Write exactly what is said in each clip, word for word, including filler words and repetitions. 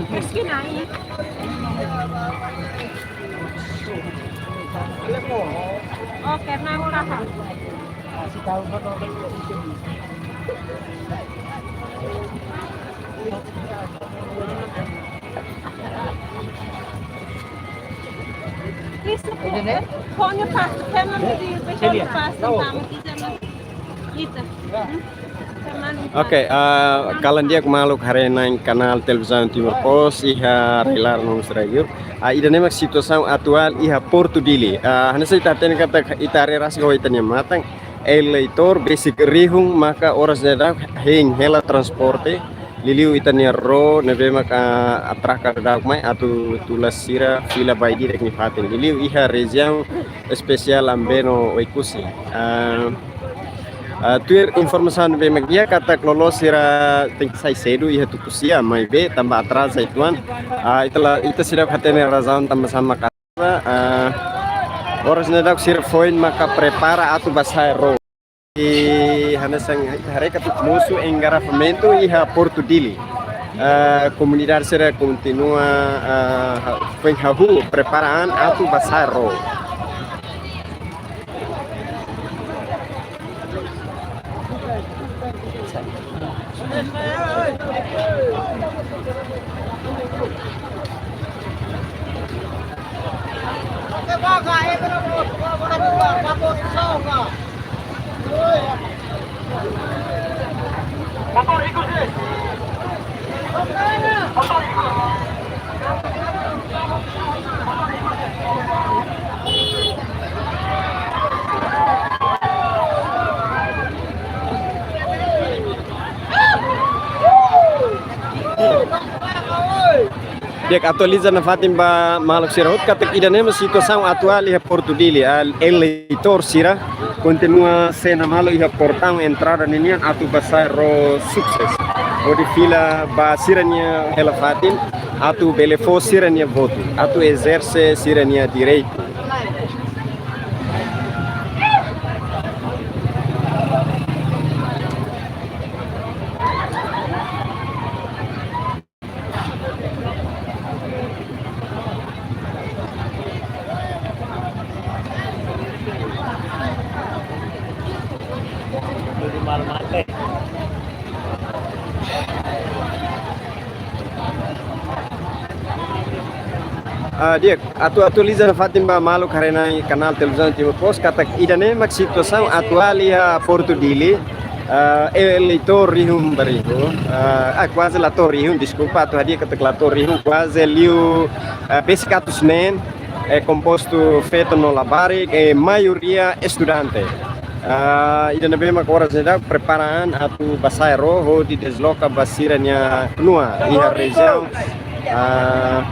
Miskin ai. Oke, nang ulaha. Please, phone pass, family, phone pass, tama kita. Ita. Oke, ah, kalan di'ak maluk haree-na'in kanál Televizaun Timor Post iha rai-laran no sira liur. Ah, ida-ne'e mak situasaun atuál iha Portu Dili. Ah, hanesan ita hatene katak ita haree rasik ho ita-nia matan, eleitór besik rihun maka oras ne'e daudaun hein hela transporte. Liuliu ita-nia ró ne'ebé maka atraka daudaun mai atu tula sira fila ba ida-idak nia fatin. Liuliu iha rejiaun espesiál Ambeno Oekusi. Ah, ah, tuir informasaun ne'ebé mak iha katak loloos sira tenke sai sedu iha tuku sia maibé tanba atraza uitoan. Ah, ita la, ita seidauk hatene razaun tanba sá maka, ah, oras ne'e daudaun sira foin maka prepara atu bá sa'e ró. I hanesan ita haree katak mosu engarrafamentu iha Portu Dili. Ah, komunidade sira kontinua, ah, ha-, foin hahú prepara an atu bá sa'e ró. Di'ak, atualiza nafatin ba maluk sira hotu katak ida-ne'e mak situasaun atuál iha Portu Dili. Ah, eleitór sira kontinua sena malu iha portaun entrada ninian atu bá sa'e ró sukses. Hodi fila ba sira-nia hela fatin atu bele fó sira-nia votu, atu ezerse sira-nia direitu. Ah, di'ak, atu atualiza nafatin ba maluk haree-na'in kanál Televizaun Timor Post katak ida-ne'e mak situasaun atuál iha Portu Dili. Ah, eleitór rihun ba rihun, ah, ah, kuaze la to'o rihun, deskulpa, atu hadi'a katak la to'o rihun, kuaze liu, ah, besik atus neen, eh, kompostu feto no labarik, eh, maioria estudante. Ah, ida ne'ebé maka oras ne'e daudaun prepara an atu bá sa'e ró hodi dezloka ba sira-nia knua iha rejiaun, ah,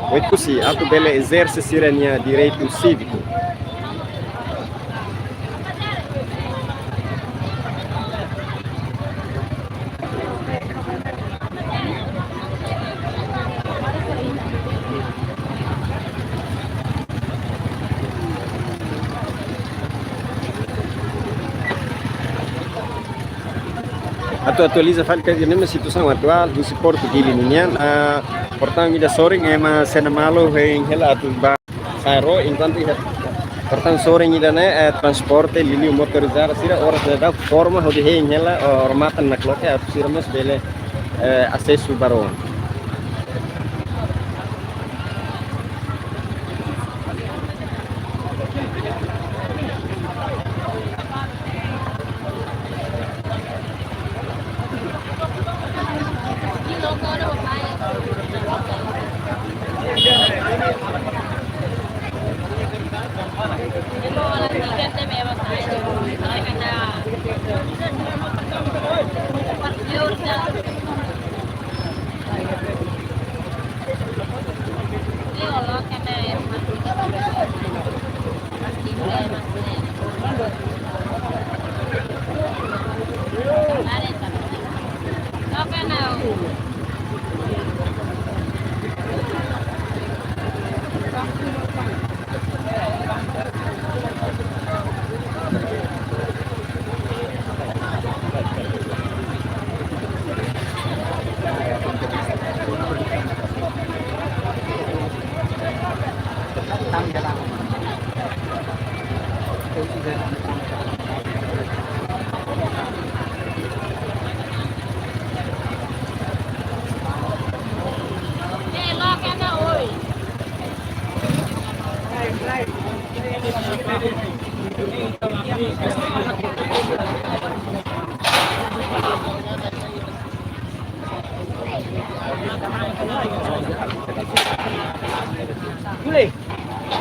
Oekusi atu bele ezerse sira-nia direitu síviku. Atu atualiza fali katak ida-ne'e mak situasaun atuál husi Portu Dili ninian, ah, portaun ida sorin ema sena malu hein hela atu bá sa'e ró, enkuantu iha portaun sorin ida-ne'e, eh, transporte liuliu motorizada sira oras ne'e daudaun forma hodi hein hela, eh, odamatan nakloke atu sira mós bele, eh, asesu ba ró.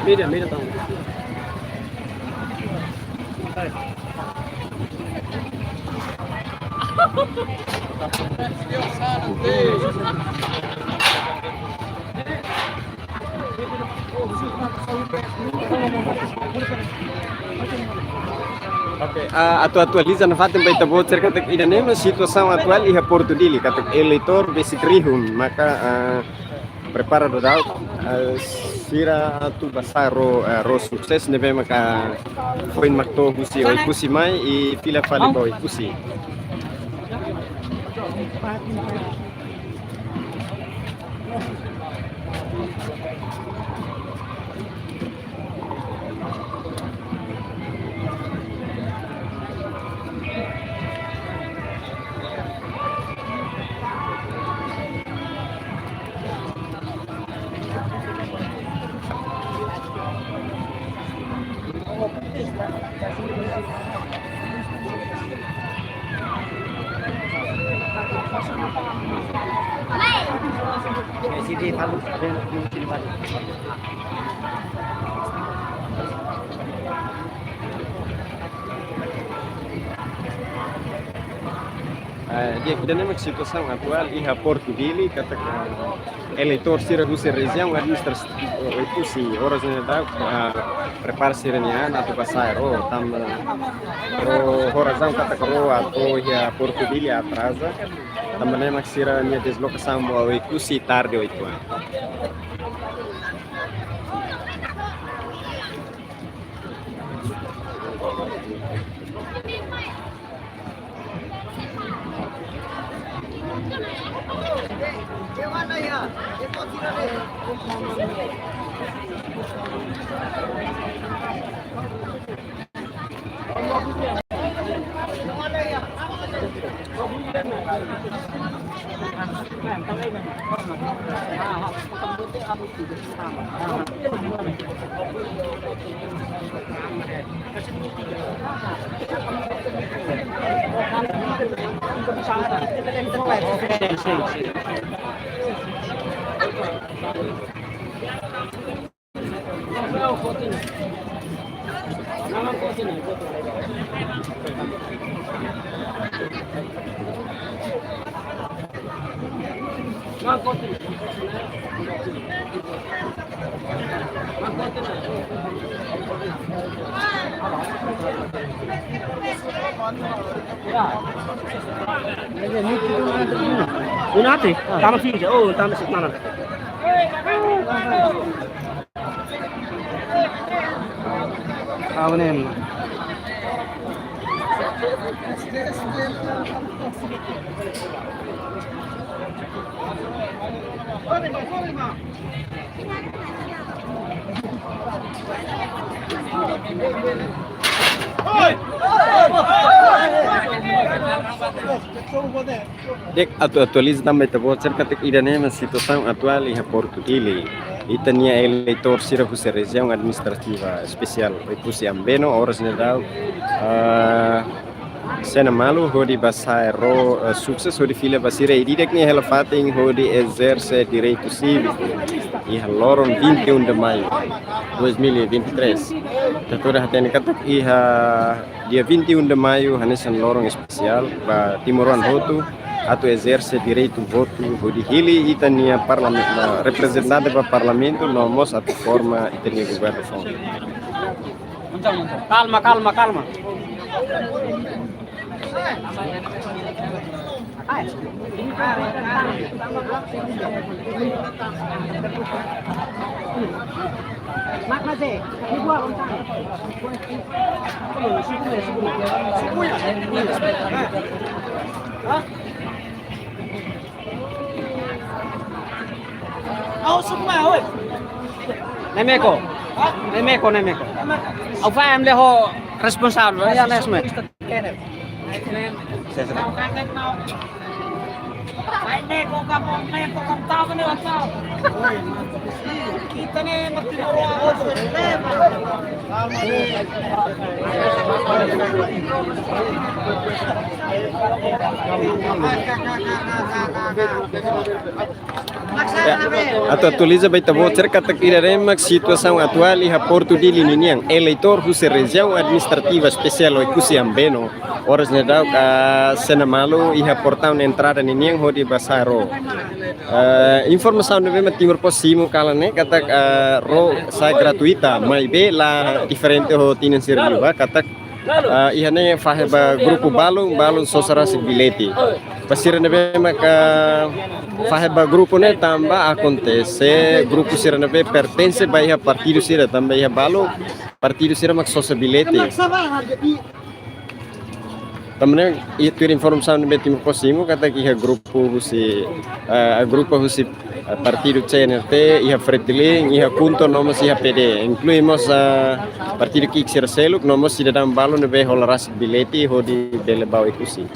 Mira, mira, tamo. Oke, ah, atu atualiza nafatin ba ita-boot sira katak ida-ne'e mak situasaun atuál iha Portu Dili, katak eleitór besik rihun, maka, ah, prepara daudaun, ah, sira atu bá sa'e ró, ah, ró sukses ne'ebé maka foin mak to'o husi Oekusi mai i fila fali ba Oekusi. Eh, di'ak, ida-ne'e mak situasaun atuál iha Portu Dili, katak eleitór sira husi rejiaun administrativa Oekusi oras ne'e daudaun, ah, prepara sira-nia an atu bá sa'e ró, tanba ró, ho razaun katak ró atu iha Portu Dili atraza, tanba ne'e mak sira-nia deslokasaun ba Oekusi tarde oituan. Unate, tama finja, oh, tama sik mana. Awanen. Di'ak, atu atualiza tanba ita-boot sira katak ida-ne'e mak situasaun atuál iha Portu Dili. Ita-nia eleitór sira husi rejiaun administrativa espesiál Oekusi Ambeno oras ne'e daudaun, ah, sei iha malu hodi bá sa'e ró, eh, sukses hodi fila ba sira ida-idak nia hela-fatin hodi ezerse direitu síviku iha loron vinte e um de maio dois mil e vinte e três. Ita hotu hatene katak iha dia vinte e um de maio hanesan loron espesiál ba timoroan hotu atu ezerse direitu votu hodi hili ita-nia parlamen-, reprezentante ba parlamentu no mós atu forma ita-nia governu foun. Kalma, kalma, kalma. Ne'e mak ó. Ne'e mak ó, ne'e mak ó. Ha'u fó em le ho responsavel, ya, ne'e mak. Ya, atu atualiza ba ita-boot sira katak ida-ne'e mak situasaun atuál iha Portu Dili ninian, eleitór husi Rejiaun Administrativa Espesiál Oekusi Ambeno. Oras ne'e daudauk, ah, sei iha malu iha portaun entrada ninian hodi bá sa'e ró. Ah, informasaun ne'ebé mak Timor Post simu kalan ne'e katak, ah, ró sa'e gratuita, maibé la diferente ho tinan sira liubá katak, ah, iha ne'e fahe ba grupu balun, balun sosa rasik bilhete. Ba sira ne'ebé maka fahe ba grupu ne'e tanba akontese grupu sira ne'ebé pertense ba iha partidu sira, tanba iha balu partidu sira mak sosa bilhete. Tanba ne'e, i tuir informasaun ne'ebé Timor Post simu katak iha grupu husi, eh, grupu husi, eh, partidu C N R T, iha Fretilin, iha KHUNTO, no mós iha P D. Inklui mós, eh, partidu ki'ik sira seluk, no mós sidadaun balu ne'ebé hola rasik bilhete hodi bele bá Oekusi.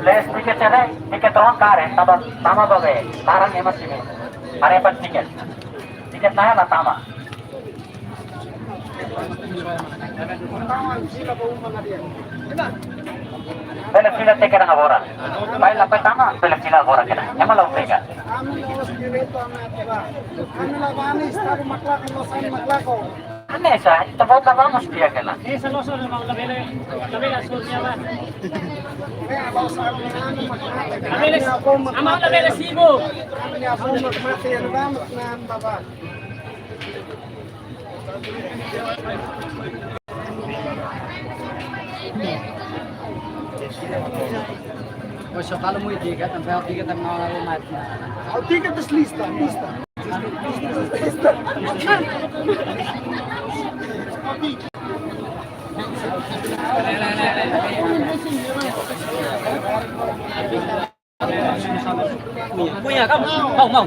Lees tiket sira, tiket ró karik, tama, tama ba be, laran ema sira. Haree ba tiket. Tiket na'in la tama. Bele fila tiha kedas agora. Pai la pai tama, bele fila agora kedas. Ema la obriga. Hanesan, ita-boot la vamos tiha kedas. Aman, la bele simu. Pois só fala muito, diga, também, diga, também, não, não, não. Diga, deslista, lista. Kuya, kamu, mau, mau.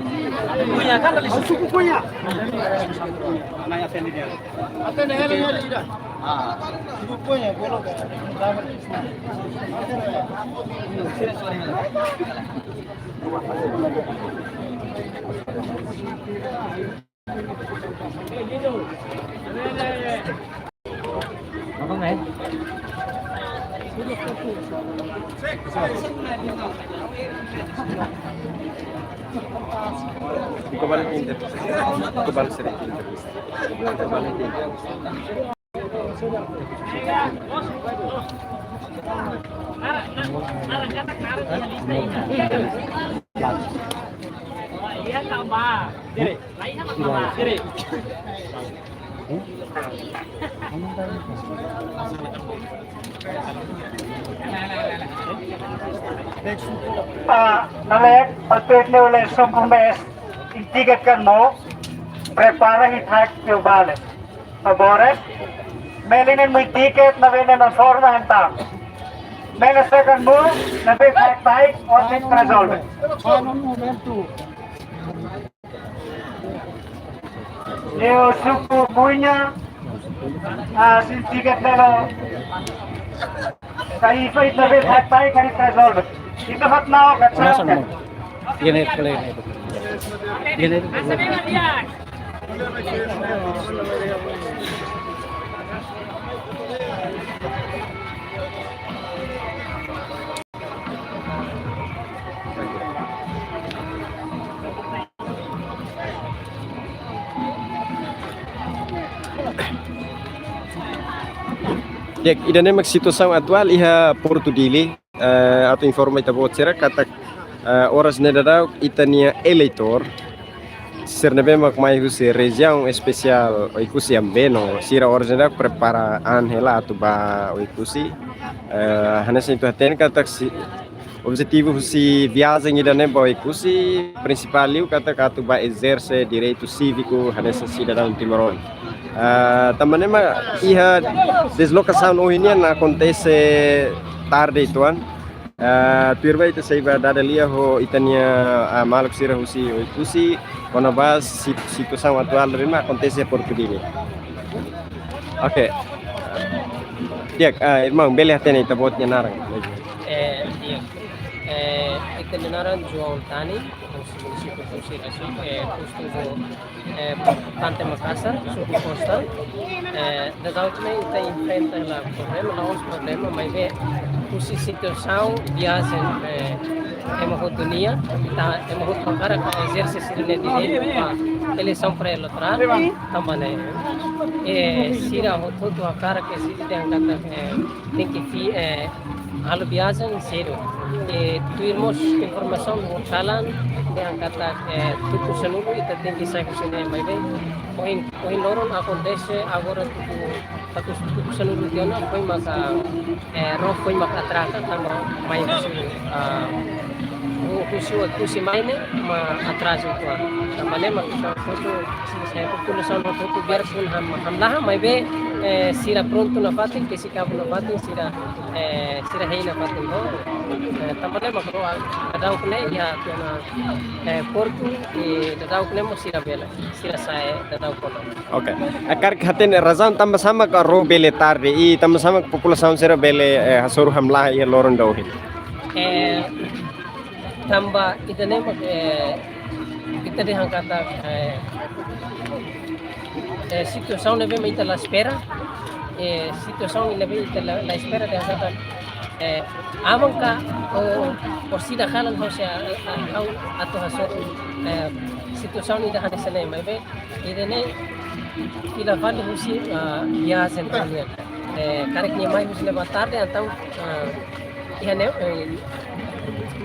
Kuya, kamu, suku Kuya. Atende ele, ele, ele. Ah, suku Kuya, bolo. Iko balik ke inter-, iko balik seri ke intervista. Iko balik ke intervista. Ah, nale, atu ene ole sombong bes, intiga kan mo, prepara hitak ke bale. Favores, meli nia tiket na vene na forma entaun. Meli sekan mu, na be tai tai, oti rezolve. Nia suku Kuya, ah, sin tiket delo. Sai fai na be tai tai kari rezolve. Ita hat nau ka. Gini, gini. Gini. Ya, ida-ne'e mak situasaun atuál iha Portu Dili, eh, atu informa ita-boot sira katak, eh, oras ne'e daudauk ita-nia eleitór, sira ne'ebé mak mai husi rejiaun espesiál Oekusi Ambeno, sira ohin ne'e prepara an hela atu ba Oekusi. Eh, hanesan ita hatene katak si-, objetivu husi viajen ida-ne'e ba Oekusi prinsipál liu katak atu ba ezerse direitu síviku hanesan sidadaun timoroan. Eh, tanba ne'e mak iha deslokasaun ohin nian akontese tarde uitoan. Ah, tuirmai ita sei ba dada lia ho ita-nia, ah, maluk sira husi Oekusi, kona-ba sit-, situasaun atuál ne'ebé mak akontese iha Portu Dili. Oke. Di'ak, ah, irmaun, bele hatene ita-boot nia naran? Eh, di'ak. Eh, ita-nia naran João Tani, husi munisípiu Oekusi, eh, postu eh, Tante Makassar, suku Kostal. Eh, daudaun ne'e ita enfrenta hela problema, la'ós problema, maibé husi situasaun viajen, eh, ema hotu nian, ita, ema hotu hakarak ezerse sira-nia direitu ba eleisaun pré-eleitorál, tanba ne'e, eh, sira hotu-hotu hakarak ezije dehan katak, eh, tenke fi-, eh, halo viajen sedu. Eh, tuir mós informasaun ho kalan, dehan katak, eh, tuku sanulu ita tenke sai husi ne'e, maibé ohin, ohin loron akontese agora tuku, tuku, tuku sanulu tiha ona, foin maka, eh, ró foin maka atrasa, tanba mai husi, ah, hu-, husi, husi mai ne'e mak atrazu uitoan. Tanba ne'e mak ita hotu, eh, populasaun hotu-hotu biarpun ham, hamlaha, maibé, eh, sira prontu nafatin, Kesi Kabu nafatin, sira, eh, sira hein nafatin ho. Eh, tanba ne'e mak ró daudaun ne'e iha tiha ona, eh, Portu, i daudaun ne'e mós sira bele, sira sa'e daudaun ona. Oke. Eh, karik hatene razaun tanba sá mak ró bele tarde, i tanba sá mak populasaun sira bele, eh, hasoru hamlaha iha loron ida ohin? Eh, tanba ita-nia, eh, ita dehan katak, eh, eh, situasaun ne'ebé mak ita la espera, eh, situasaun ne'ebé ita la, la espera dehan katak, eh, aban ka o, o sida kalan ha'u sei, ah, ah, ha'u atu hasoru, eh, situasaun ida hanesan ne'e, maibé ida-ne'e fila fali husi, ah, viajen nian. Eh, karik nia mai husi ne'ebá tarde, entaun, ah, iha ne'e, eh,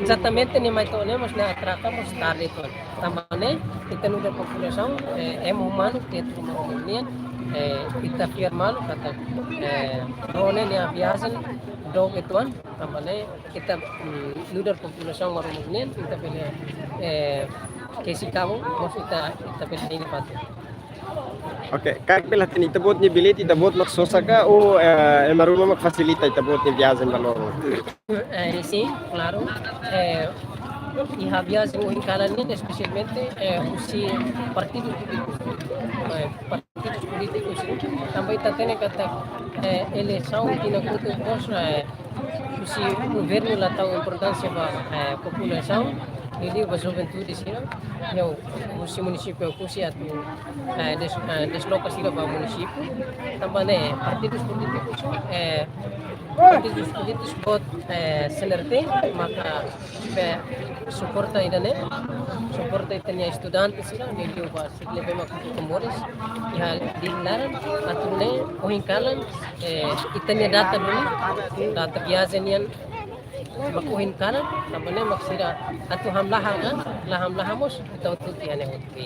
ezatamente nia mai to'o ne'e mós nia atrasa mós tarde uitoan. Tanba ne'e, ita nu'udar populasaun, eh, ema umanu, ita uma nian, eh, ita fiar malu katak, eh, ró ne'e nia viajen dook uitoan, tanba ne'e, ita, mm, nu'udar populasaun Maromak nian, ita bele, eh, Kesi Kabu, mós ita, ita bele hein nafatin. Oke, karik bele hatene ita-boot nia bilhete, ita-boot mak sosa ka, ou, eh, ema ruma mak fasilita ita-boot nia viajen ba loron? Eh, sin, klaru. Eh, iha viajen ohin kalan ne'e, espesialmente, eh, husi partidu polítiku. Eh, partidu polítiku, sin. Tanba ita hatene katak, eh, eleisaun tinan kotuk mós, eh, husi governu la tau importánsia ba, eh, populasaun, liuliu ba juventude sira, no husi munisípiu Oekusi atu, eh, des-, eh, desloka sira ba munisípiu. Tanba ne'e, partidu polítiku, eh, partidu polítiku boot, eh, C N R T, maka, eh, suporta ida-ne'e, suporta ita-nia estudante sira, liuliu ba sira ne'ebé mak husi Comores, iha Dili laran, atu nune'e ohin kalan, eh, ita-nia data duni, data viajen nian, mak ohin kalan, tanba ne'e mak sira atu hamlaha, eh, la hamlaha mós, ita hotu-hotu iha ne'e hotu.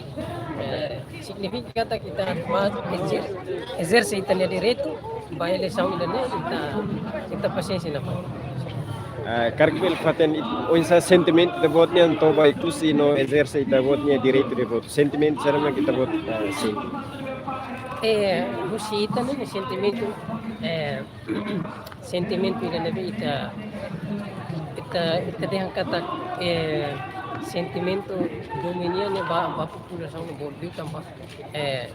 Eh, signifika katak ita ba ezerse, ezerse ita-nia direitu, ba eleisaun ida-ne'e, ita, ita pasiénsia nafatin. Ah, karik bele hatene, oinsá sentimentu ita-boot nian to'o ba Oekusi no ezerse ita-boot nia direitu de votu. Sentimentu saida mak ita-boot, ah, sente? Eh, husi ita-nia sentimentu, eh, sentimentu ida ne'ebé ita, ita, ita dehan katak, eh, sentimentu domin nian ne'e ba, ba populasaun ne'e boot liu tanba, eh,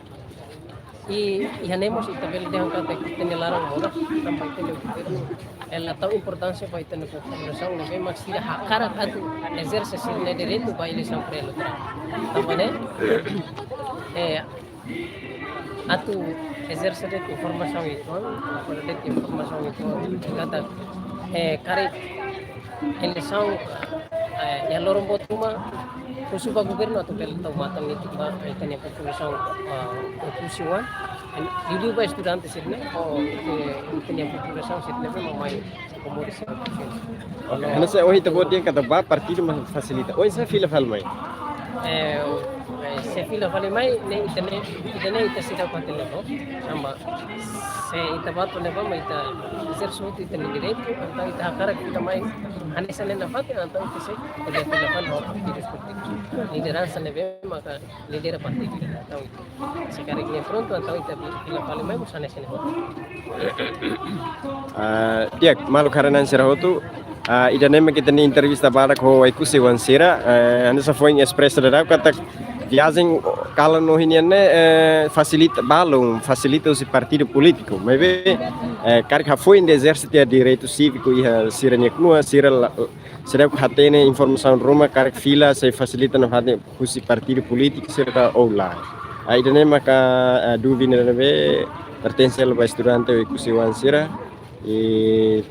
i, iha ne'e mós ita bele dehan katak ita-nia laran moras, tanba ita-nia governu, eh, la tau importánsia ba ita-nia populasaun ne'ebé mak sira hakarak atu ezerse sira-nia direitu ba eleisaun pré-eleitorál. Tanba ne'e, eh, atu ezerse de'it informasaun uitoan, atu de'it informasaun uitoan, katak, eh, karik eleisaun, eh, iha loron boot ruma, husu ba governu atu bele tau matan-leten ba, eh, ita-nia populasaun, eh, Oekusi oan, eh, liuliu ba estudante sira-ne'e, ou, eh, ita-nia populasaun sira-ne'e mak mai Comores. Oke, hanesan ohin ita-boot dehan katak ba partidu mak fasilita. Oinsá fila fali mai? Eh, eh, Se fila fali mai, ne'e ita ne'e, ita ne'e ita seidauk hatene ho. Tanba se ita bá to'o ne'ebá mai ita ezerse hotu ita-nia direitu, entaun ita hakarak fila mai hanesan ne'e nafatin, entaun ita sei ko'alia fila fali ho partidu polítiku. Lideransa ne'ebé maka lidera partidu. Entaun ita, se karik ne'e prontu, entaun ita fila fali mai mós hanesan ne'e. Ah, di'ak, maluk haree-na'in sira hotu. Ah, ida-ne'e mak ita-nia entrevista badak ho Oekusi-oan sira. Eh, hanesan foin espresa daudaun katak viajen kalan ohin nian ne'e, eh, fasilita balun, fasilita husi partidu polítiku. Maibé, eh, karik hafoin ida ezerse tiha direitu síviku iha sira-nia knua, sira la, sira hatene informasaun ruma karik fila sei fasilita nafatin husi partidu polítiku sira ka ou lae. Ah, ida-ne'e maka, ah, dúvida ne'ebé pertense ba estudante Oekusi-oan sira. I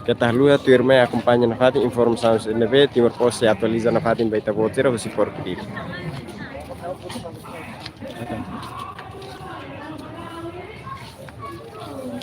keta haluha tuirmai akompaña nafatin informasaun sira ne'ebé Timor Post sei atualiza nafatin ba ita-boot sira husi portu diri.